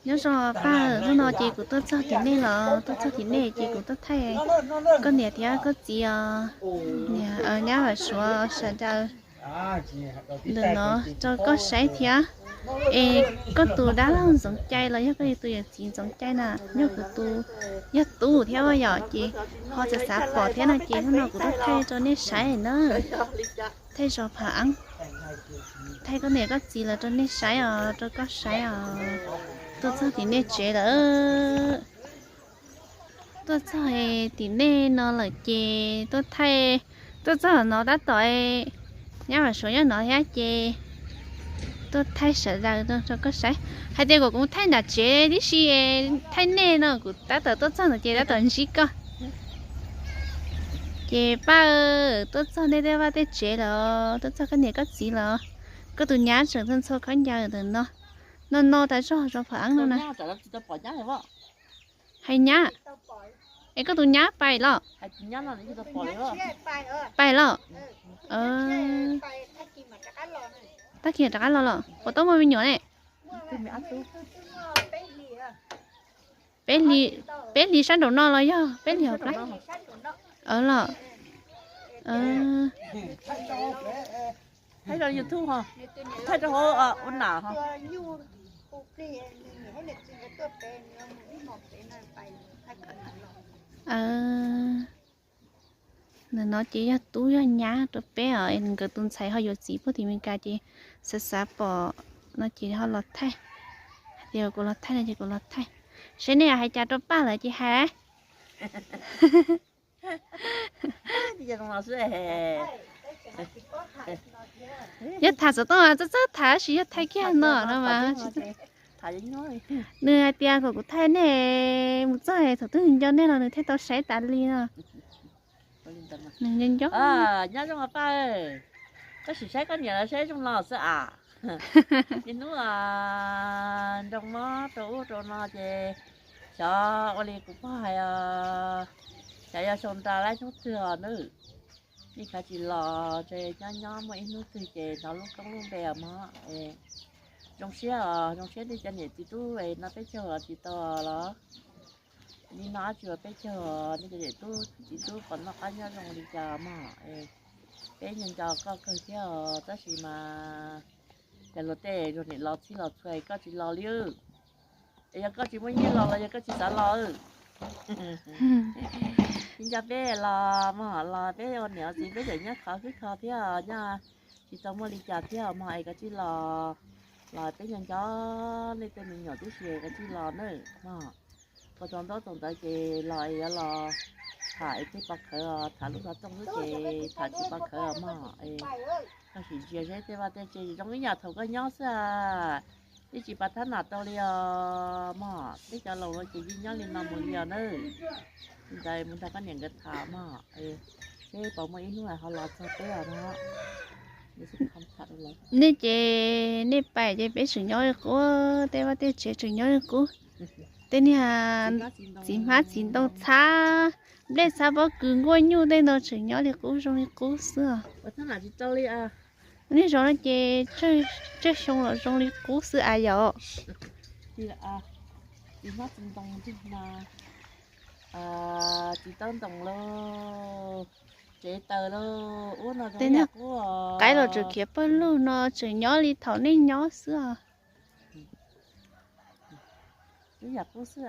Nyob zoo Paj, hnub no ces kuv tuaj txog tim nej los, tuaj txog tim nej ces kuv tuaj thaij koj niam thiab koj txiv os. Niam, nyab Vam Suav sawv daws ntawm no rau koj saib thiab. Es koj tus dab laug Ntxoov Cai los yog koj tus yawm txiv Ntxoov Cai na, yog kuv tus, yog tub thiab yom, ces ho xav xav pom thiab no ces hnub no kuv tuaj thaij rau nej saib na. Thaij zos Phav Eeb, thaij koj niam koj txiv lawv rau nej saib os, rau koj saib os. Tuaj txog tim nej tsev lawm. Tuaj txog tim nej no lawm ces tuaj thaij, tuaj txog no tab tom, nyab Vam Suav nyob no thiab ces tuaj thaij sawv daws rau koj saib. Hais tias kuv kuv thaij nram tsev tib si, thaij nej no kuv tab tom tuaj txog no ces tab tom ntsib koj. Ces Paj, tuaj txog nej tej vaj tej tsev lawm, tuaj txog koj niam koj txiv lawm. Koj tus nyab tseem ntxhua ntxhua khaub ncaws ntawm no. No no tas zog zos Phav Eeb no na. Hais nyab, es koj tus nyab pais los? Pais los? Tag kis rov qab los los? Puas tau muaj me nyuam ne? Peb hlis, peb hlis sab nraum no los yog peb hlis hauv plab? Los. Thaij rau YouTube ho, thaij rau hauv ua nam ho. Ntawm no ces yog tub yog nyab rau peb os, nkawd tus ntxhais ho yuav txiv puag tim Meskas ces xav xav pom no ces ho los thaij. Hais tias kuv los thaij no ces kuv los thaij. Saib nej hais cas rau Paj lawm ces hais. Yog tham xov tooj txawj txawj tham, tab sis yog thaij kiag no no mas nws hais tias kom kuv thaij nej mus txog thaum twg nws nco nej los nws thiaj tau saib tas li no. Nws nco nco. Nyob zoo Paj, koj sim saib koj niam los saib zoo no xwb as. Niaj hnub nroo mob rau ub rau no ces xyov ua li kuv pog hais os, xyov yog sau nra lab hnub twg os nawb. Nej kav tsis los, nyob nyob muaj ib hnub twg ces hnov lub koob lub npe os mog. Zoo siab os, zoo siab nej cov niam txiv tub no peb caug los tsis tau los. Nim no dab tsi los peb caug, nej cov niam tub txiv tub puas noj qab nyob zoo li cas mog. Peb nco nco koj kawg thiab os, tab sis mas cas luag tej luag niam los txhij los txhua koj tsis los li. Es yog koj tsis muaj nyiaj los los yog koj tsis xav los? Tsis nco peb los mog, los peb ua niam txiv peb tseem nyob khov khwb kho thiab, nyob tsis tau muaj li cas thiab mog, es koj tsis los, los peb nco nco nej tej me nyuam tib si koj tsis los nawb mog. Ua tau ntaub tau ntawv ces los es yuav los tham es tej pov khawv os, tham lub xov tooj xwb ces tham tsis pov khawv os mog. Koj sim ntsia seb tej vaj tej tsev zoo ib yam thaum koj nyob xwb, twb tsis pav thab nam tau li os mog. Peb cov laus no ces yeej nyob li no mus li os nawb. Li ntawd mus nrog koj niam nkawd tham mog, seb puas muaj ib hnub ho los txog peb os no. Nej ces nej pais ces peb tseem nyob li qub, tej vaj tej tsev tseem nyob li qub. Tej niag txiv hmab txiv ntoo txhab, nplej txhab pob kws nkuaj nyuj tej no tseem nyob li qub zoo li qub xwb os. Nej zov no ces tsawg xyoo los zoo li qub xwb as yom. Txiv hmab txiv ntoo, txiv taub ntoo lauj, tsev taws lauj, ub no zoo li qub. Qaib los tseem khiav pawg lug no tseem nyob li thaum nej nyob xwb os.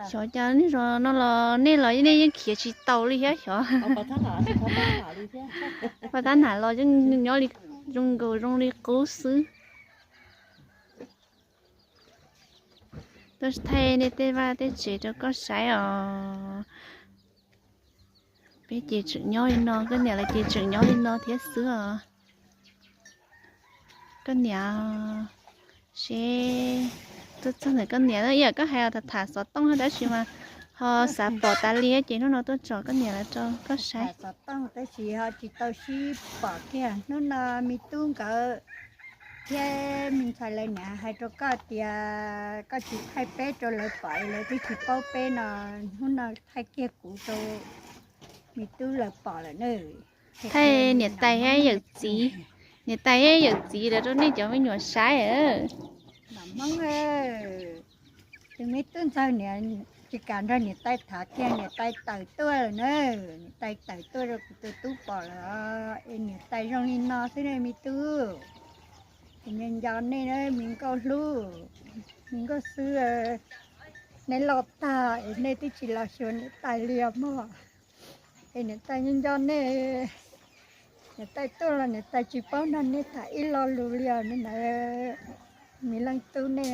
Xyov cas nej zov no los nej los nej yeej khiav tsis taus li thiab xyov. Paj thab nam los yeej nyob li zoo nkaus zoo li qub xwb. Tuaj thaij nej tej vaj tej tsev rau koj saib os. Peb ces tseem nyob li no, koj niam lawv ces tseem nyob li no thiab xwb os. Koj niam, seb tuaj txog ntawm koj niam, ib yam koj hais tham xov tooj tab sis mas ho xav pom tas li ces hnub no tuaj tsom koj niam lawv rau koj saib. Xov tooj tab sis ho tsis tau sib pom kiag. Hnub no me tub nkawd thiab me ntxhais lawv niam hais rau koj tias koj tsis thaij peb rau lawv pom es lawv twb tsis paub peb no, hnub no thaij kiag kuv rau me tub lawv pom lawm nawb. Thaij niam tais thiab yawm txiv, niam tais thiab yawm txiv lawv rau nej cov me nyuam saib. Hmoob, Tus me tub ntxawg niam tsis kam nrog niam tais tham kiag, niam tais tawm tuaj lawm na. Niam tais tawm tuaj rau kuv tus tub pom lawm, es niam tais zoo li no xwb ne me tub. Es nco nco nej na me nkauj hlub, me nkauj xwb, nej loj tag es nej twb tsis los xyuas niam tais li os mog. Es niam tais nco nco nej, niam tais tuaj los niam tais tsis paub nrog nej tham ib lo lus li os na. Me leej tub nej,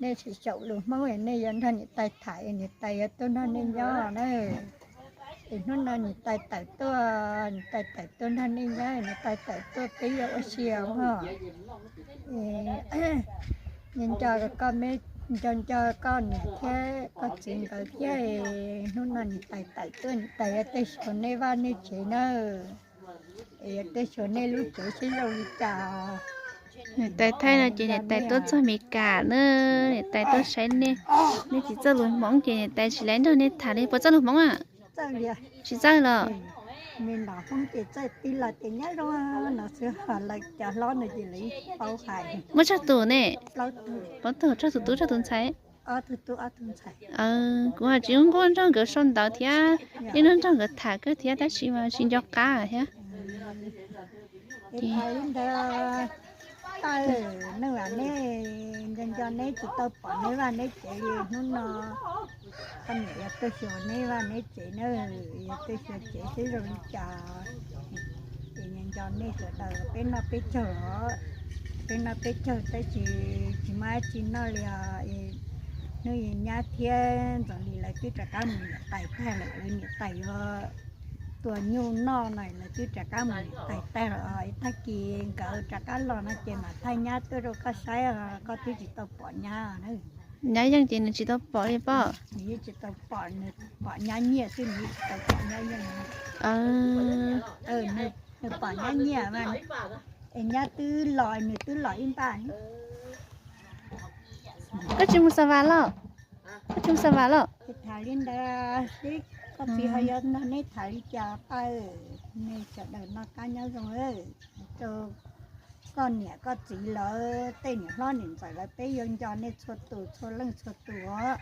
nej tsis xyaum lus Hmoob es nej yuav nrog niam tais tham es niam tais yuav tuaj nrog nej nyob na. Es hnub no niam tais tawm tuaj, niam tais tawm tuaj nrog nej nyob, niam tais tawm tuaj peb yuav ua si os mog. Nco nco koj me, nco nco koj niam thiab koj txiv nkawd thiab. Hnub no niam tais tawm tuaj niam tais yuav tuaj xyuas nej vaj nej tsev na. Es yuav tuaj xyuas nej lub tsev seb zoo li cas. Niam tais thaij no ces niam tais tuaj txog Mes Kas na, niam tais tuaj saib nej. Nej tsis txawj lus Hmoob ces niam tais tsis laiv nrog nej tham li. Puas txawj lus Hmoob a? Tsis txawj los? Muaj tsawg tus ne? Plaub tug, tsawg tus tub tsawg tus ntxhais? Kuv tsis nquab nrog nkawd sau ntawv thiab, ib hnub nrog nkawd tham kawg thiab tab sis mas tsis nco qab thiab. Ntawd, nej nco nco neb tsis tau pom neb vaj neb tsev li hnub no. Koj niam yuav tuaj xyuas neb vaj neb tsev na, yuav tuaj xyuas tsev xwb zoo li cas. Ces nco nco nej sawv daws peb noj peb caug os, peb noj peb caug tab sis tsis muaj dab tsi noj li os. Hnub yig nyab thiab Ntxoov Lis lawv twb rov qab mus niam tais tag lawm, lawv niam tais yuav tua nyuj noj no lawv twb rov qab mus niam tais tag lawm os. Tag kis nkawd rov qab los no ces mam thaij nyab tuaj rau koj saib os, koj twb tsis tau pom nyab na. Nyab yeej ces nws tsis tau pom li pob. Nws yeej tsis tau pom, nws pom nyab nyiaj xwb, nws yeej tsis tau pom nyab yeej. Nws pom nyab nyiaj mas, es nyab twb los, nws twb los ib npaj. Koj tsis mus xa vas los? Koj tsis mus xa vas los? Tham li ntawd, koj txiv ho yuav nrog neb tham li cas pab? Nej sawv daws noj qab nyob zoo, rau koj niam koj txiv lawv tej niam hlob niam ntxawm lawv peb yuav nco nej txhua tus txhua leej txhua tus os.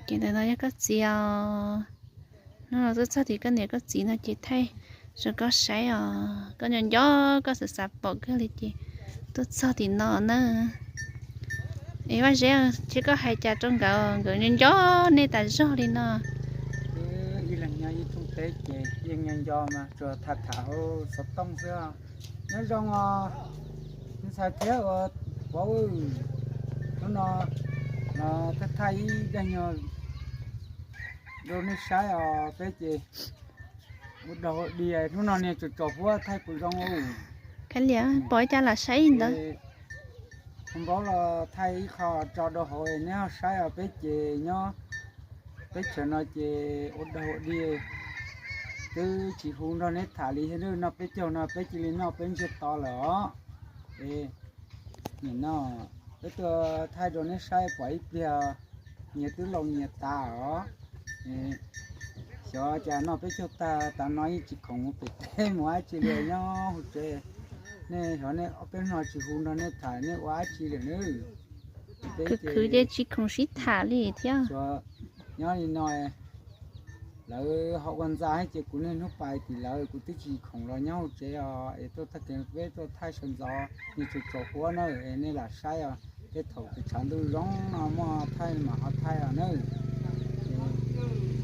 Ces ntawm no yog koj txiv os. Hnub no tuaj txog tim koj niam koj txiv no ces thaij rau koj saib os. Koj nco nco, koj xav xav pom kawg li ces tuaj txog tim no na. Es Vaj Zeb, cia koj hais cas rau nkawd, nkawd nco nco nej tas zog li no. Ib leeg nyob ib thooj teb ces yeej nco nco mas tsuas tham tham hauv xov tooj xwb. Nyob zoo os, ntxhais thiab ua pov, hnub no los thaij thaij ib daim nyuag rau nej saib os. Peb ces ua dog ua dig, hnub no niag tsaus tsaus huab thaij puas zoo? Pom ib cas lam saib ntawd. Hauv npaub los thaij ib qho tso rau hauv neb ho saib os. Peb ces nyob teb chaws no ces ua dog ua dig, twb tsis hu nrog neb tham li thiab. Noj peb caug no peb cia li noj peb ntsiag to lawm os. Es nim no peb tuaj thaij rau neb saib pom ib pliag, nyias twb laus nyias tas os. Xyov cas noj peb caug tag tav no yeej tsis khoom mus pem teb mus dab tsi li, nyob hauv tsev. Nej xyov nej ob peb hnub no tsis hu nrog nej tham nej ua dab tsi lawm nawb. Khwv khwv ces tsis khoom sib tham li thiab. Nyob li no, lawv ho ua ntxa thiab ces kuv niaj hnub pais tim lawv, kuv twb tsis khoom los nyob hauv tsev os. Es tuaj tag kis peb tuaj thaij sawv ntxov, nej tsaus tsaus huab na, es nej lam saib os. Tej thaum tshav ntuj zoo no muaj thaij mam ho thaij os nawb.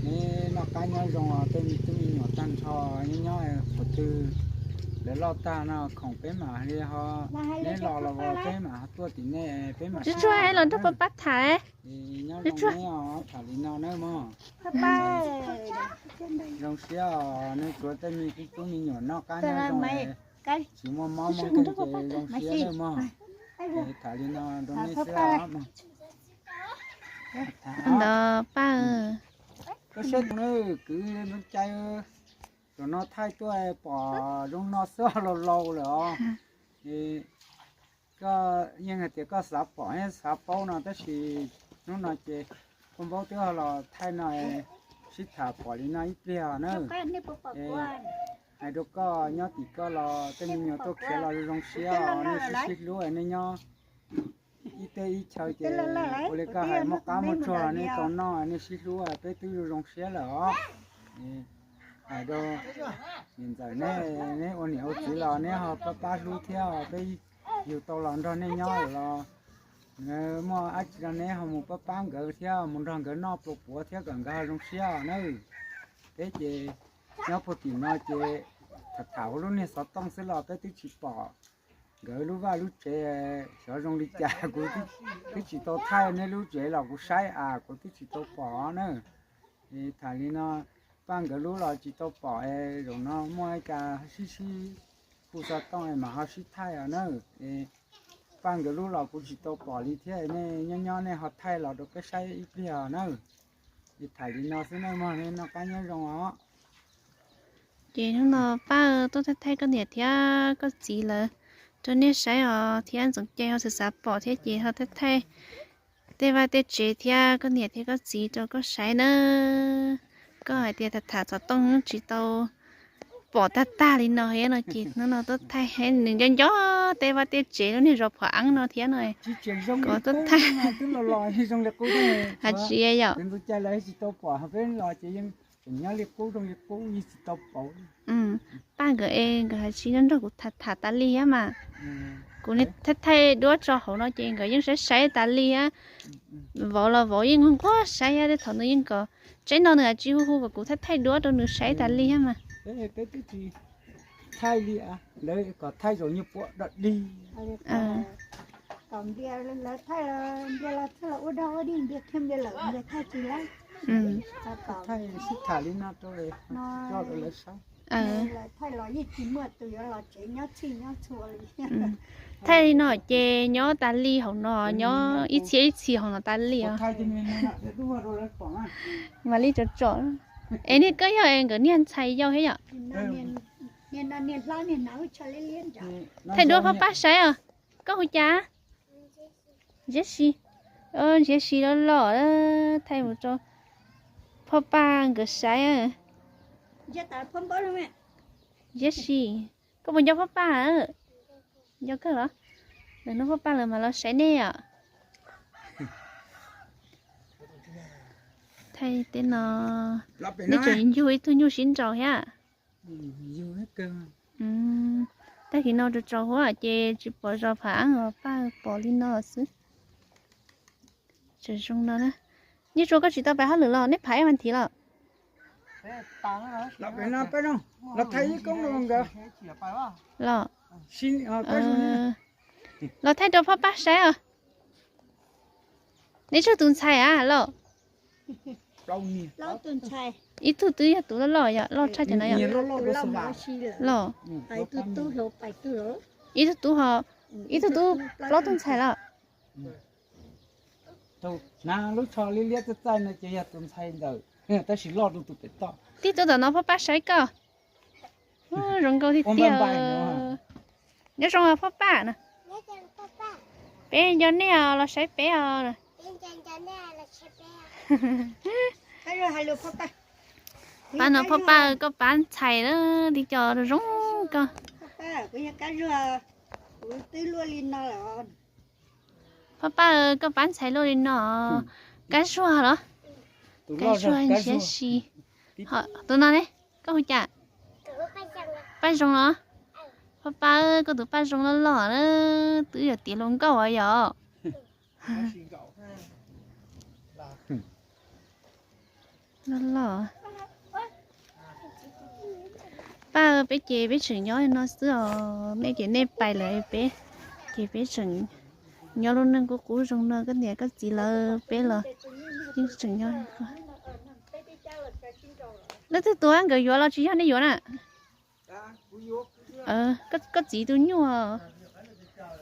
Neb noj qab nyob zoo os, tej me tub me nyuam tag nrho, nyob nyob qhov twg lawv loj tag no khoom peb mam li ho, neb los los peb mam ho tuaj tim nej, peb mam sib tham. Nyob zoo neb os, tham li no nawb mog. Zoo siab os, nej tsuav tej me tub me nyuam noj qab nyob zoo, tsis muaj mob muaj nkeeg ces zoo siab nawb mog. Tham li no rau nej xwb os. Ntawd pab, koj saib tus na, kwv Ntxoov Cai, zaum no thaij tuaj pom zoo no xwb, laus laus lawm os. Koj yeej hais tias koj xav pom thiab xav paub no tab sis hnub no ces koj npaub twb los thaij no, sib tham pom li no ib pliag na. Hais rau koj nyob tim koj los tej me nyuam tuaj khiav los zoo zoo siab os, nej sib sib hlub nej nyob. Ib teb ib chaw ces ua li koj hais, muaj qab muaj tsuag nej tau noj, nej sib hlub, peb twb zoo zoo siab lawm os. Hais rau niam ntxawm, neb ua niam ua txiv los neb ho pab pab hlub thiab, peb yug tau los nrog nej nyob los muaj dab tsi rau neb ho mus pab pab nkawd thiab, mus nrog nkawd noj pluas puav thiab kom nkawd ho zoo siab nawb. Peb ces nyob puag tim no ces tham tham hauv lub niag xov tooj xwb los peb twb tsis pom nkawd lub vaj lub tsev xyov zoo li cas, kuv twb tsis tau thaij neb lub tsev los kuv saib as kuv twb tsis tau pom na. Tham li no, Paj nkawd lub los tsis tau pom, zaum no muaj cas sib sib hu xov tooj es mam ho sib thaij os na. Paj nkawd lub los kuv tsis tau pom li thiab, nej nyob nyob nej ho thaij los rau peb saib ib pliag os na. Es tham li no xwb nawb mog, nej noj qab nyob zoo os. Ces hnub no Paj tuaj thaij thaij koj niam thiab koj txiv lawv rau nej saib os, thiab Ntxoov Cai ho xav xav pom thiab ces ho thaij thaij tej vaj tej tsev thiab koj niam thiab koj txiv rau koj saib na. Koj hais tias tham tham xov tooj tsis tau pom tag tag li no thiab no ces hnub no tuaj thaij nws nco nco tej vaj tej tsev lub niag zos Phom Eeb no thiab no. Koj tuaj thaij ha tsis yom. Paj nkawd es nkawd hais tsis nyob nrog kuv tham tham tas li thiab mas. Kuv thaij thaij duab tso hauv no ces nkawd yeej saib saib tas li thiab. Vauv los vauv yeej nquag nquag saib thiab, tej thaum nws yeej kom tseeb no nws hais tsis hu hu kom kuv thaij thaij duab rau nws saib tas li thiab mas. Thaij li, lawv kom thaij zaum nyuag puav dog dig. Thaij sib tham li no rau, coj rau lawv saib. Thaij li no ces nyob tas li hauv no, nyob ib txhia ib txhia hauv no tas li os. Mam li tsom tsom. Es niag koj yog es nkawd niag ntxhais yau thiab yom? Thaij duab Phoj Paj saib os. Koj hu cas? Ntsiav Si. Ntsiav Si loj loj, thaij mus rau Phoj Paj nkawd saib. Ntsiav Si, koj puas nco Phoj Paj? Nco kawg los? Lwm hnub Phoj Paj lawv mam los saib nej os. Thaij tej no, nej tseem yug ib tug nyuj sib nraus thiab. Tag kis no tsaus tsaus huab ces tsis pom zos Phaj Eeb os, Paj pom li no xwb. Tseem zoo no na. Nyiaj Tsua, koj tsis tau pais hauj lwm los? Nej phav ib vas thiv los? Los thaij ib koob rau nkawd. Los, los thaij rau Phoj Paj saib os. Neb tsawg tus ntxhais a los? Ib tug twb yog tus loj loj yom, loj tshaj cov no yom. Los, ib tug tub ho, ib tug tub, plaub tug ntxhais los? Hnav lub tsho liab liab txaij txaij no ces yog tus ntxhais ntawm, tab sis loj dua tus pem toj. Tib tug tom no Phoj Paj saib koj. Zoo nkauj tiag tiag. Nyob zoo Phoj Paj na. Peb nco nej os, los saib peb os. Pab no Phoj Paj, koj pab ntxhais na, tib co zoo koj. Phoj Paj, koj pab ntxhais luaj li no, Kab Zuag los? Kab Zuag Ntsiav Si. Tus no ne, koj hu cas? Paj Zoo los? Phoj Paj, koj tus Paj Zoo loj loj na, twb yuav tiav hluas nkauj os yom. Loj loj. Paj, peb ces peb tseem nyob no xwb os, nej ces nej pais lawm peb ces peb tseem nyob lub neej qub qub zoo no, koj niam koj txiv lawv peb los yeej tseem nyob. Leej twg tuav nkawd yuav los tsis yog nej yuav na? Koj txiv tus nyuj,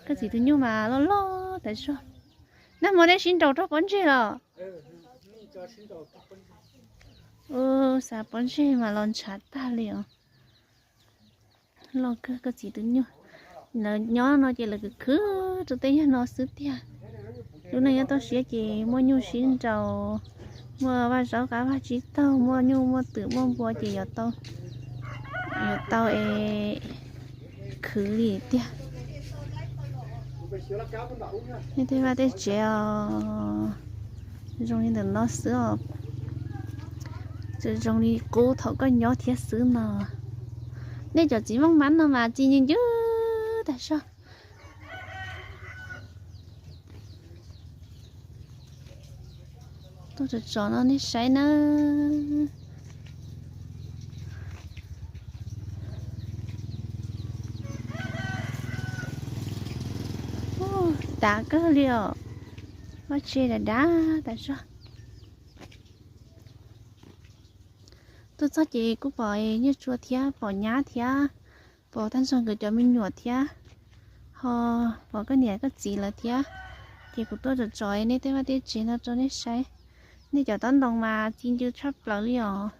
koj txiv tus nyuj mas loj loj tas zog. Nag hmo nej sib nraus rau pob ntseg los? Xav pob ntseg mas los ntshav tag li os. Loj kawg koj txiv tus nyuj. Lawv nyob no ces lawv khwv khwv rau tej yag no xwb tiag. Lub neej nyob toj siab ces muaj nyuj sib nraus, muaj vaj zaub qab vaj tsib taug, muaj nyuj muaj twm muaj npua ces yuav tau, yuav tau es khwv li tiag. Nej tej vaj tej tsev os, zoo li ntawm no xwb os. Tseem zoo li qub thaum koj nyob thiab xwb no. Nej cov txiv mooj mab no mas ci ncw ncwb tag zog. Tuaj tsom tsom no nej saib nawb. Ub, dav kawg li os. Vaj tse dav dav tas zog. Tuaj txog ces kuj pom Nyiaj Tsua thiab pom nyab thiab, pom tag nrho nkawd cov me nyuam thiab, ho pom koj niam koj txiv lawv thiab. Ces kuv tuaj tsom tsom nej tej vaj tej tsev no rau nej saib. Nej cov taub ntoo mas ci ncw tshaj plaws li os.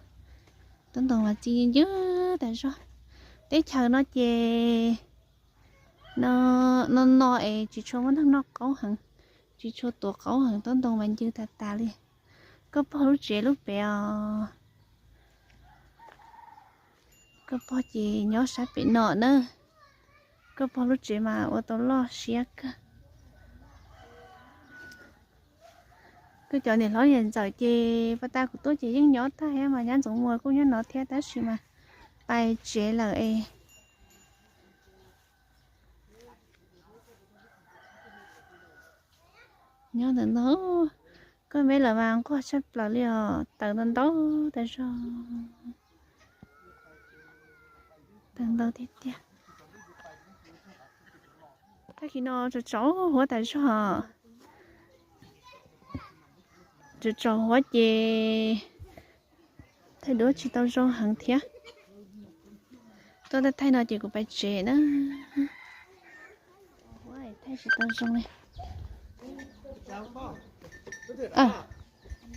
Taub ntoo mas ci ncw ncwb tas zog. Teb chaws no ces no no no es tsis tshua muaj neeg noj qaub heev, tsis tshua tuav qaub heev, taub ntoo mas ncw tas tas li. Koj pog lub tsev lub pem os. Koj pog ces nyob sab pem no na. Koj pog lub tsev mas ua tau loj siab kawg. Koj cov niam hlob niam ntxawm ces pas tas kuv tuaj ces yeej nyob tag thiab mas nyab Ntxoov Muas kuj nyob no thiab tab sis mas pais tsev lawm es. Nyob ntawm no, koj me lawm mas nquag tshaj plaws li os, taws ntau ntau tas zog. Taws ntau tiag tiag. Tag kis no tsaus tsaus huab tas zog. Tsaus tsaus huab ces thaij duab tsis tau zoo heev thiab. Tuaj thaij thaij no ces kuv pais tsev na. Thaij tsis tau zoo li.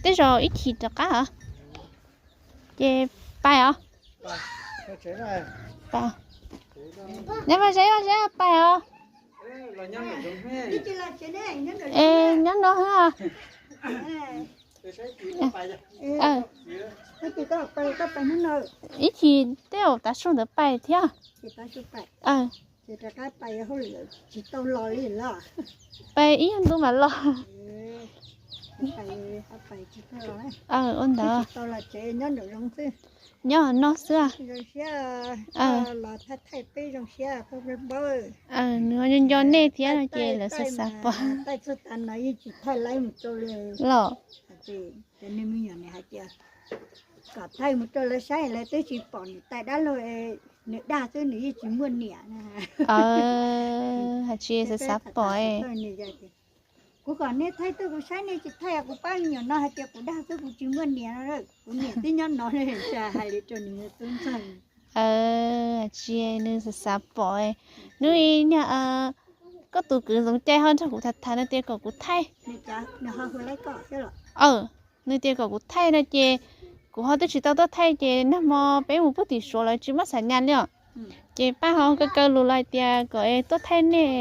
Tej zaum ib chim rov qab os. Ces pais os. Neb vaj zeb vaj zeb pais os. Es nyob no hwb. Ib chim tej zaum tav su ntawd pais thiab. Pais ib nyuag ntu mam los. Ua ntawd. Nyob no xwb. Nws nco nco nej thiab no ces lawv xav xav pom. Los kom thaij mus rau lawv saib, lawv twb tsis pom nws tais dab laug, nws dag xwb nws yeej tsis muaj niam. Hais tsis xav xav pom. Kuv kom nej thaij tuaj kuv saib nej tsis thaij, kuv pab me nyuam no hais tias kuv dag xwb kuv tsis muaj niam, kuv niam twb nyob no li, hais li rau nws tub ntxawg. Hais tsis nws xav xav pom. Hnub ib niag koj tus kwv Ntxoov Cai ho nrog kuv tham tham nws tias kom kuv thaij. Nws tias kom kuv thaij no ces kuv ho twb tsis tau tuaj thaij ces nag hmo peb mus puag tim Suav lawv tsis muaj xab nyas li os. Ces Paj ho kaw kaw lus los hais tias kom es tuaj thaij nej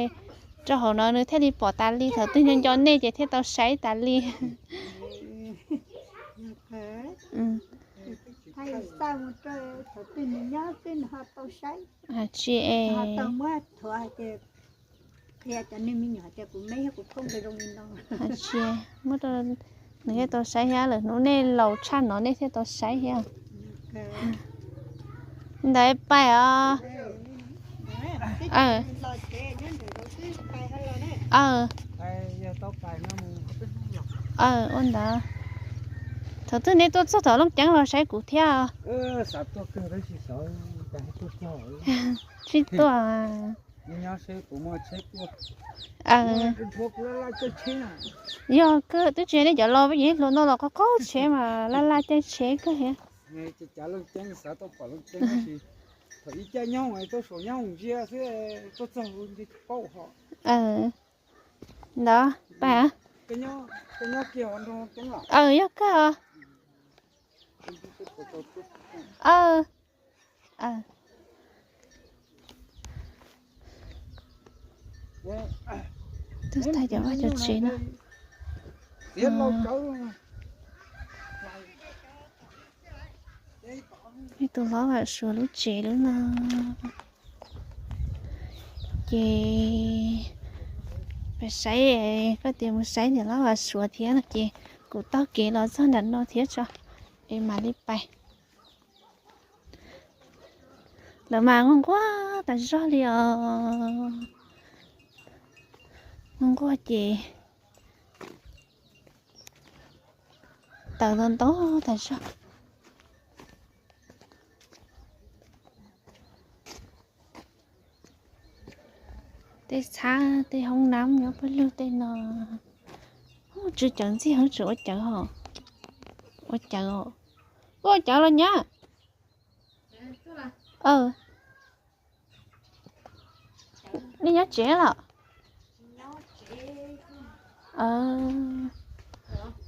rau hauv no nws thiaj li pom tas li, thaum twg nco nco nej ces thiaj tau saib tas li. Tsis es. Tsis, muab rau nws thiaj tau saib thiab, lwm hnub nej laus tshaj no nej thiaj tau saib thiab. Ntawd pais os. Ua ntawd. Thaum twg nej tuaj txog tom Looj Ceeb los saib kuv thiab. Sib tuaj. Yog kawg twb tsis nej cov laus peb yeej hluas no los qhov qaub tsheb mas laj laj caij tsheb kawg thiab. Ntawd pais. Yog kawg os. Tuaj thaij cov vaj cov tsev no. Ib tug hlob Vam Suav lub tsev lub no. Ces Pais saib, koj tias mus saib niam hlob Vam Suav thiab no ces kuv taug kev los txog nram no thiab tso, es mam li pais. Lawv mas nquag nquag tas zog li os. Nquag nquag ces tawv ntau ntau tas zog. Tej txhab tej hoob nab nyob pawg lug tej no. Tsw cawv ntxig heev, tsw ua cawv hos. Ua cawv os. Koj ua cawv los nyab? Nej nyob tsev los?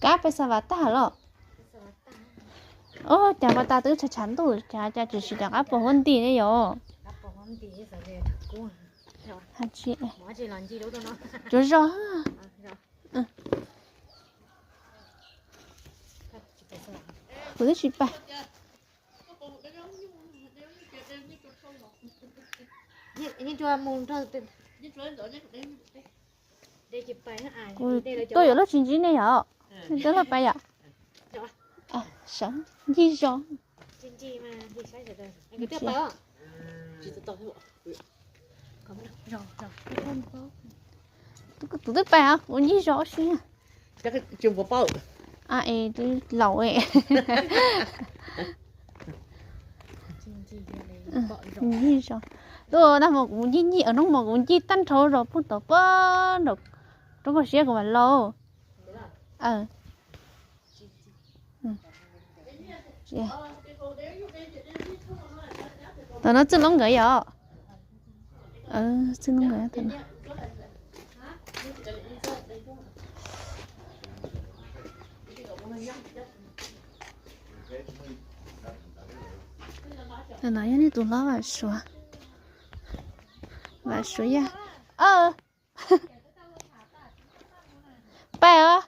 Kab pes xas vas tag los? Ub, cas pas tas twb tshav tshav ntuj, cas cas tsis rov qab pos huab nti ne yom? Tsuav zog. Kuv twb tsis pais. Kuv tuaj yuav lub tsis ntsib nej yom? Nej twb laj pais yom? Sawv ncig zos. Kuv twb pais os, kuv ncig zos ua si. Es twb laus. Ncig zos. Tuaj tag hmo kuv ncig ncig, hnub hmo kuv ncig tag nrho zos puag tom puag nraum roob paj siab kuv mam los. Tam no Txwj Loob nkawd yom? Txwj Loob nkawd tam no. Tam no yog nej tus hlob Vam Suav. Vam Suav yog, pais os.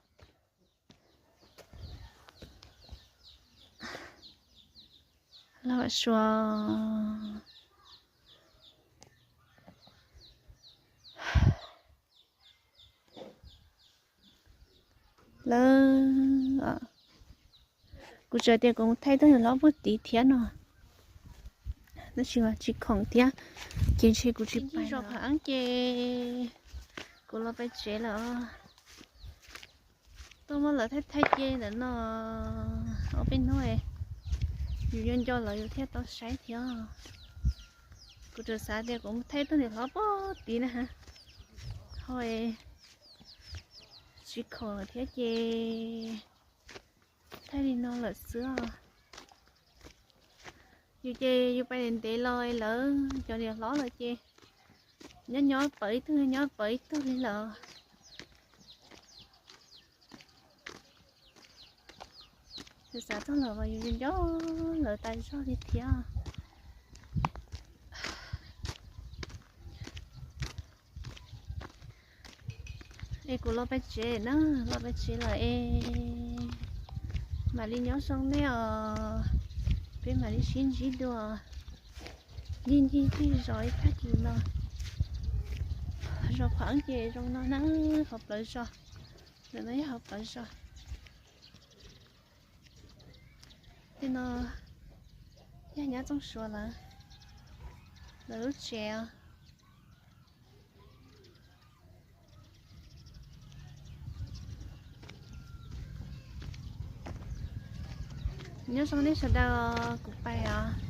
Hlob Vam Suav. Lawv, kuv tsuas tias kuv mus thaij tus niam hlob puag tid thiab no, tab sis mas tsis khoom thiab, ces ntshe kuv tsis pais. Zos Pham Eeb ces kuv los pais tsev lawm. Tuaj muab lawv thaij thaij ce ntawm no ob peb hnub, yus nco nco lawv yus thiaj tau saib thiab. Kuv tsuas xav tias kuv mus thaij tus niam hlob puag tid na, ho tsis khoom lawm thiab ces thaij li no lawm xwb os. Yus ces yus pais ntev ntev los lawv cov niam hlob lawm ces nyob nyob pawv ib tug nyob nyob pawv ib tug li lawm. Yus xav txog lawv mas yus nco nco lawv tas zog li thiab. Es kuv los pais tsev na, los pais tsev lawm es mam li nyob zoo nej os, peb mam li sib ntsib dua. Ncig ncig ncig zos ib tag kis no, zos Pham Eeb ces zoo no na, hauv plawv zos, ntawm no yog hauv plawv zos. Tej no yog nyab Txooj Suav lawv, lawv lub tsev os. Nyob zoo nej sawv daws, kuv pais os.